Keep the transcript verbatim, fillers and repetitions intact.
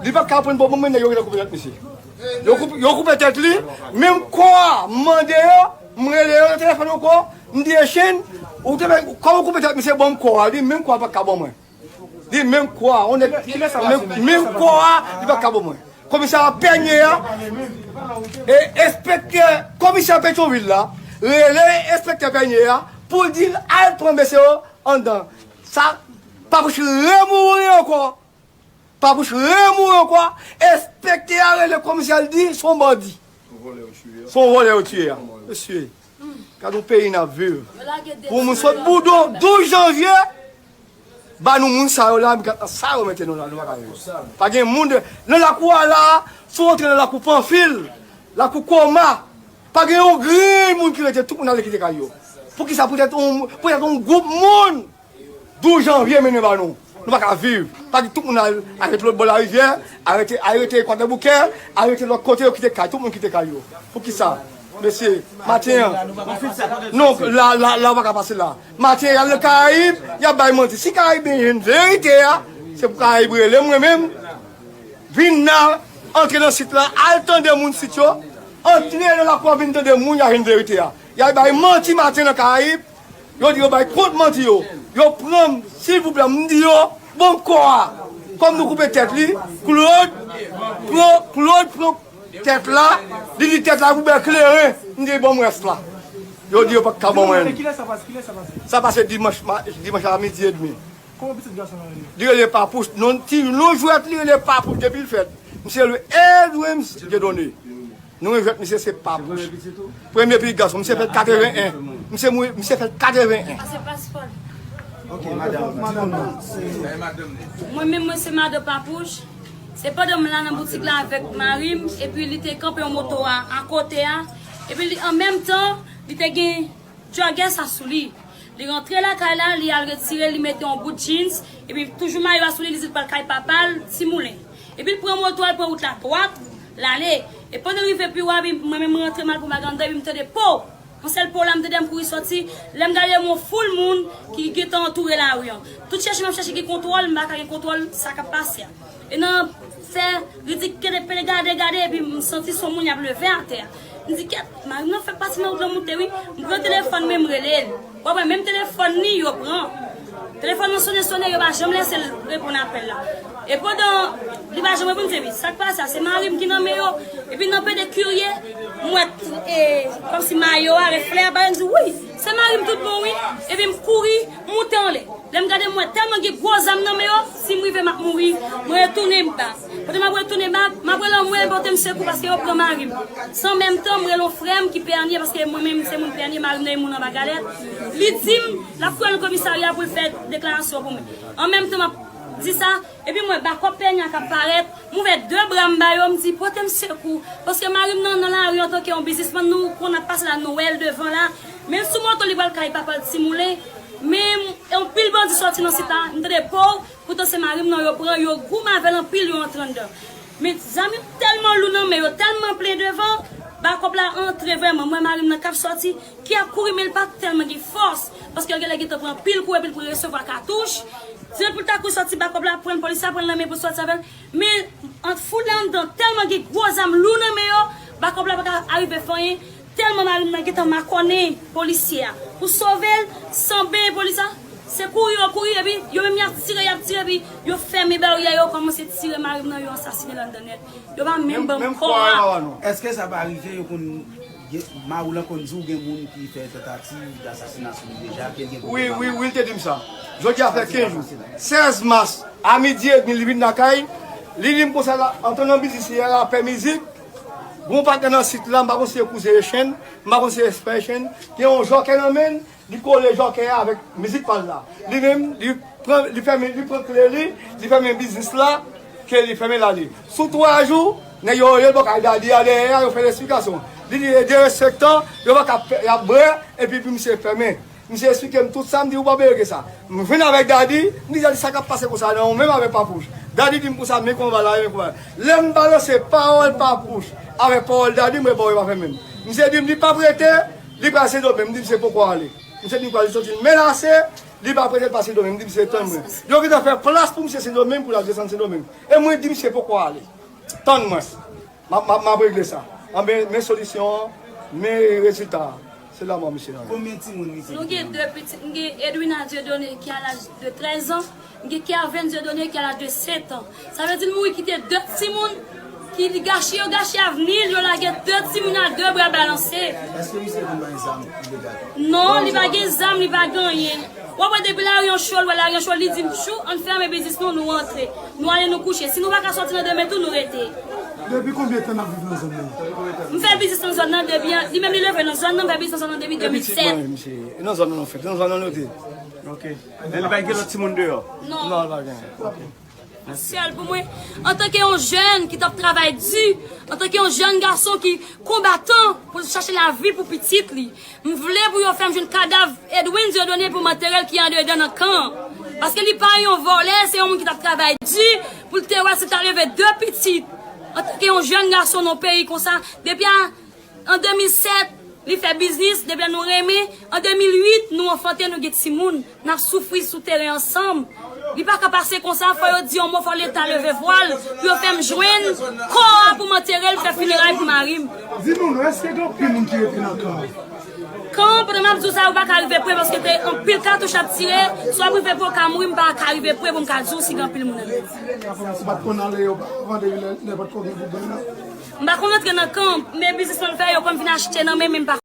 Li pa ka pran bon moman, nèg yo gentan koupe tèt misye. Yo koupe, yo koupe tèt li, menm kò a, m mande yo, m rele yo nan telefòn ankò, m di, Echèn, ou te, kòman w koupe tèt misye, ban m kò a? Li, menm kò a pa ka ban mwen. Li, menm kò a, on nèg, menm, menm kò a, li pa ka ban mwen. Komisè a Pènye a, e enspektè, komisè Petyonvil la, rele enspektè Pènye a, pou l di l al pran mesye yo anndan. Sa, Papouch remouri ankò. Papouch remouri ankò. Enspektè a rele komisè a, l di, se yon bandi. Se yon vòlè yo tiye a. Mesye, gad yon peyi n ap viv. Pou moun sot Boudon, douz janvye, ba nou moun sa yo la, gad nan sa yo mete nou la, nou pa ka viv. Pa gen moun de, nan lakou a la, si w antre nan lakou Panfil, lakou Koma, pa gen yon grenn moun ki rete, tout moun ale kite kay yo. Poukisa? Poutèt yon, poutèt yon gwoup moun. Douz janvye mennen ba nou. Nou pa ka viv. Pa di tout moun al arete lòt bò larivyè, arete, arete Kwadèboukè, arete lòt kote yo kite kay, tout moun kite kay yo. Poukisa? Mesye, maten an. Non, la, la, la, ou pa ka pase la. Maten an, y al nan Karayib, y ap bay manti. Si Karayib jwenn verite a, se pou Karayib rele mwen menm. Vin la, antre nan sit la, al tande moun sit yo. Antre nan lakou a, vin tande moun, y a jwenn verite a. Y al bay manti maten nan Karayib. Yo di yo bay kont manti yo. Yo pran m, silvouplè, m di yo, bon kò a. Kòm nou koupe tèt li, Claude pran, Claude pran tèt la, li di tèt la pou bèl kleren, m di bon m rès la. Yo di yo pa t ka ban mwen. Kilè sa pase? Kilè sa pase? Sa pase dimanch, ma- dimanch a midi edmi. Kòman pitit gason nan rele? Li rele Papouch. Non, ti non jwèt li rele Papouch depi l fèt. Misye rele Edwins Dieudonné. Non jwèt misye se Papouch. Premye pitit gason, misye fèt katreven en. Misye mouri, misye fèt katreven en. Pase paspò l. Ok, madanm. Mwen menm, mwen se madan Papouch. Se pandan m la nan boutik la avèk mari m, epi li te kanpe yon moto a akote a. Epi li, an menm tan, li te gen jògè sa sou li. Li rantre lakay la, li al retire, li mete yon bout jeans, epi toujou mayo a sou li, li di l pral kay papa l, Ti Moulen. Epi l pran moto a, l pran wout la dwat, l ale. E pandan l rive pi wo a, epi mwen menm mwen rantre m al pran bagay anndan, epi m tande po! Yon sèl po la, m tande m kouri sòti. Lè m gade, yon foul moun ki gentan antoure lari an. Tout chèche m ap chèche gen kontwòl, m pa ka gen kontwòl sa k ap pase a. E nan fè ridik kede pede gade, gade, epi m santi son moun y ap leve atè a. M di, kèt, mari m nan fè pati nan wout lan moute, wi. M pran telefòn, men m rele l. W ap wè, menm telefòn li, yo pran. Telefòn nan sonnen, sonnen, yo pa janm lese l reponn apèl la. E pandan li pa janm reponn, m di, wi, sa k pase a, se mari m ki nan men yo. Epi nan pede kirye, m wè, e, kòmsi mayo a, reflè a, bagay, m di, wi, se mari m tout bon, wi. Epi m kouri, m moute anlè. Lè m gade, m wè tèlman gen gwo zam nan men yo, si m rive, m ap mouri. Mwen retounen m ba. Pandan m ap retounen m ba, m ap rele anmwe pote m sekou paske yo pran mari m. San menm tan, m rele yon frè m ki Pènye, paske mwen menm, se moun Pènye, mari m nan yon moun anba galèt. Li di m, l ap kouri nan komisarya pou l fè deklarasyon pou mwen. An menm tan, m ap di sa, epi m wè bakòp Pènye a k ap parèt, m ouvè de bra m ba yo, m di, pote m sekou, paske mari m nan, nan lari antanke yon biznismann, nou konn ap pase la, nou wè l devan la, men l sou moto, li pral kay papa l Ti Moulen, men yon pil bandi sòti nan sit la, m tande po, poutan se mari m nan yo pran, yo goumen avè l anpil, yo antre anndan. Men zam yo tèlman lou nan men yo, tèlman plen devan, bakòp la antre vrèman, m wè mari m nan k ap sòti, ki ap kouri, men l pa tèlman gen fòs, paske l genlè gentan pran anpil kou, epi l pral resevwa katouch. Di l pou l ta kouri sòti, bakòp la pran l, polis la pran l nan men pou l sòti avè l. Men, ant foul la anndan, tèlman gen gwo zam lou nan men yo, bakòp la pa ka arive fè anyen, tèlman mari m nan gentan makònen polisye a. Pou sove l, san benyen polis la, se kouri yo kouri, epi yo menm y ap tire, y ap tire, epi yo fèmen baryè yo, kòmanse tire mari m nan, yo asasinen l anndan nèt. Yo pa menm ban m kò a. Èske sa pa rive yo konn, gen, mari w lan konn di w gen moun ki fè tantativ dasasina sou li deja, ke l gen pwoblèm avè l? Wi, wi, wi, l te di m sa. Jodi a fè kenz jou. Sèz mas, a midi edmi, li vin lakay. Li di m konsa, la, antre nan biznis li a, l ap fè mizik. Gon patnè nan sit la, m pa konn si se kouzen Echèn, m pa konn si se espè Echèn. Gen yon jòkè nan men l, li kole jòkè a avèk mizik pa l la. Li menm, li pran, li fèmen, li pran kle li, li fèmen biznis la, ke li fèmen l ale. Sou twa jou, nèg yo rele l bò kay Dadi a dèyè a, yo fè l esplikasyon. Li di, e derespektan, yo pa ka fè, y ap bwè, epi pou misye fèmen. Misye esplike m tout sa, m di, ou pa bezwen gen sa. M jwenn avèk Dadi, m di, Dadi, sa k ap pase konsa, non, ou menm avèk Papouch. Dadi di m konsa, men konba la, men konba la. Lè m balanse pawòl Papouch avèk pawòl Dadi, m wè bò yo pa fèmen m. Misye di m, li p ap rete, li pral Sendomeng. M di, misye poko ale. Misye di m kwa, li santi l menase, Li pa prete l pa Sendomeng, m di misye tann mwen. Yo gentan fè plas pou misye Sendomeng pou l al desann Sendomeng. E mwen di misye poko ale. Tann mwen. M ap, m ap, m ap regle sa. Anben, men solisyon an, men rezilta a. Se lanmò misye nan. Konbyen timoun misye? Nou gen de pitit. M gen Edwina Dieudonné ki a laj de trèz an. M gen Kerven Dieudonné ki a laj de sèt an. Sa vle di l mouri kite de timoun ki li gache, yo gache avni l, yo lage de timoun a de bra balanse. Èske misye konn bay zam ilegal? Non, li pa gen zam, li pa gen anyen. W ap wè depi lari an cho, l wè lari an cho, li di m, "Tchou, ann fèmen biznis nou, nou antre. Nou ale, nou kouche. Si nou pa ka sòti nan demen tou, nou rete." Depi konbyen tan n ap viv nan zòn nan? M fè biznis nan zòn nan depi, li menm li leve nan zòn nan, m fè biznis nan zòn nan depi de mil sèt. Epi ti mwen, misye, e nan zòn nan nou fèt, nan zòn nan nou te. Ok. Men li pa gen lòt timoun deyò? Non. Non, li pa gen. Ok. Sèl pou mwen, antanke yon jèn ki t ap travay di, antanke yon jèn gason ki konbatan pou l chache lavi pou pitit li, m vle pou yo fè m jwenn kadav Edwin Dieudonné pou m antere l ki andedan nan kan an. Paske li pa yon vòlè, se yon moun ki t ap travay di pou l te wè si l ta leve de pitit. Antanke yon jèn gason nan yon peyi konsa, depi a An de mil sèt, li fè biznis, depi lè nou renmen. An de mil uit, nou anfante, nou gen timoun. N ap soufri sou teren ansanm. Li pa ka pase konsa, fò yo di yon mo, fò Leta leve vwa l, pou yo fè m jwenn kò a pou m antere l, fè fineray pou mari m. Di nou non, èske gen anpil moun ki rete nan kan an? Kan an, pandan m ap di w sa, yo pa ka rive pre, paske te anpil katouch ap tire, si w ap rive pre, w ka mouri, m pa ka rive pre pou m ka di w si gen anpil moun andedan. Ou pa t konn ale yo, pa vande lè, lè pa t ko gen pwoblèm nan? M pa konn antre nan kan, men biznis mwen fè, yo konn vin achte nan men m, men m pa